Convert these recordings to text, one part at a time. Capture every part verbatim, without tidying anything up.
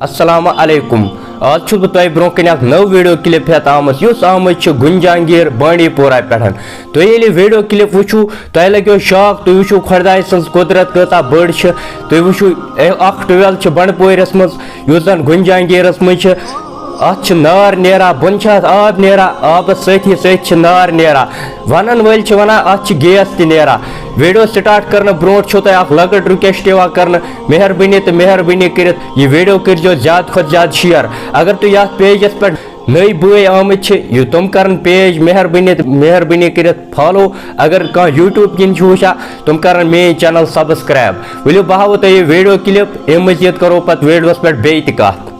السلام علیکم۔ آز چھُس بہٕ تۄہہِ برونٛہہ کَنہِ اکھ نٔو ویڈیو کلپ ہٮ۪تھ آمٕژ، یُس آمٕژ چھِ گُنجانگیر بانڈی پورہ پٮ۪ٹھ۔ تُہۍ ییٚلہِ یہِ ویڈیو کلپ وٕچھِو، تۄہہِ لگیو شاک، تُہۍ وٕچھِو خۄداے سٕنٛز قۄدرت کۭژاہ بٔڑ چھِ۔ تُہۍ وٕچھِو، اے، اکھ ٹُویل چھِ بنڈپورِس منٛز، یُس زن گُنجانگیرس منٛز چھِ۔ اتھ چھِ نار نیران، بۄنہٕ چھِ اتھ آب نیران، آبس سۭتی سۭتۍ چھِ نار نیران۔ ونن وٲلۍ چھِ ونان، اتھ چھِ گیس تہِ نیران۔ ویڈیو سٹارٹ کرنہٕ برونٛٹھ چھو تۄہہِ اکھ لۄکٕٹ ریکویسٹ یِوان کرنہٕ، مہربٲنی تہٕ مہربٲنی کٔرِتھ یہِ ویڈیو کٔرزیو زیادٕ کھۄتہٕ زیادٕ شیئر۔ اگر تُہۍ یتھ پیجس پٮ۪ٹھ نٔے بٲے آمٕتۍ چھِ، یہِ تِم کرن پیج مہربٲنی تہٕ مہربٲنی کٔرِتھ فالو۔ اگر کانٛہہ یوٗٹیوب کِنۍ چھُ وٕچھان، تِم کرن میٲنۍ چینل سبسکرائب۔ ؤلِو بہٕ ہاوو تۄہہِ یہِ ویڈیو کلپ، امہِ مزید کرو پتہٕ ویڈیوس پٮ۪ٹھ بیٚیہِ تہِ کتھ۔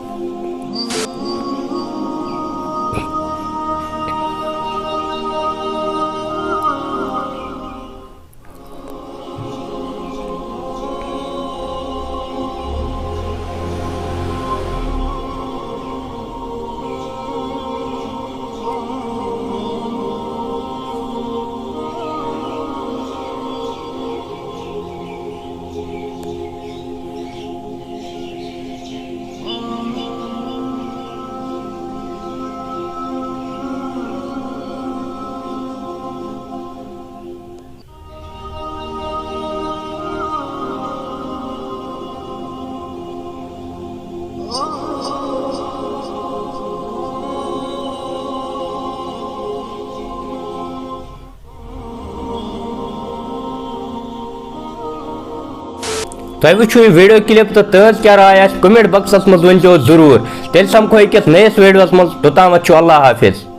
تۄہہِ وٕچھِو یہِ ویڈیو کلپ تہٕ تُہنٛز کیٛاہ راے آسہِ، کمنٹ باکسس منٛز ؤنۍزیو ضروٗر۔ تیٚلہِ سمکھو أکِس نٔیِس ویڈیوس منٛز، توٚتامتھ چھُ اللہ حافظ۔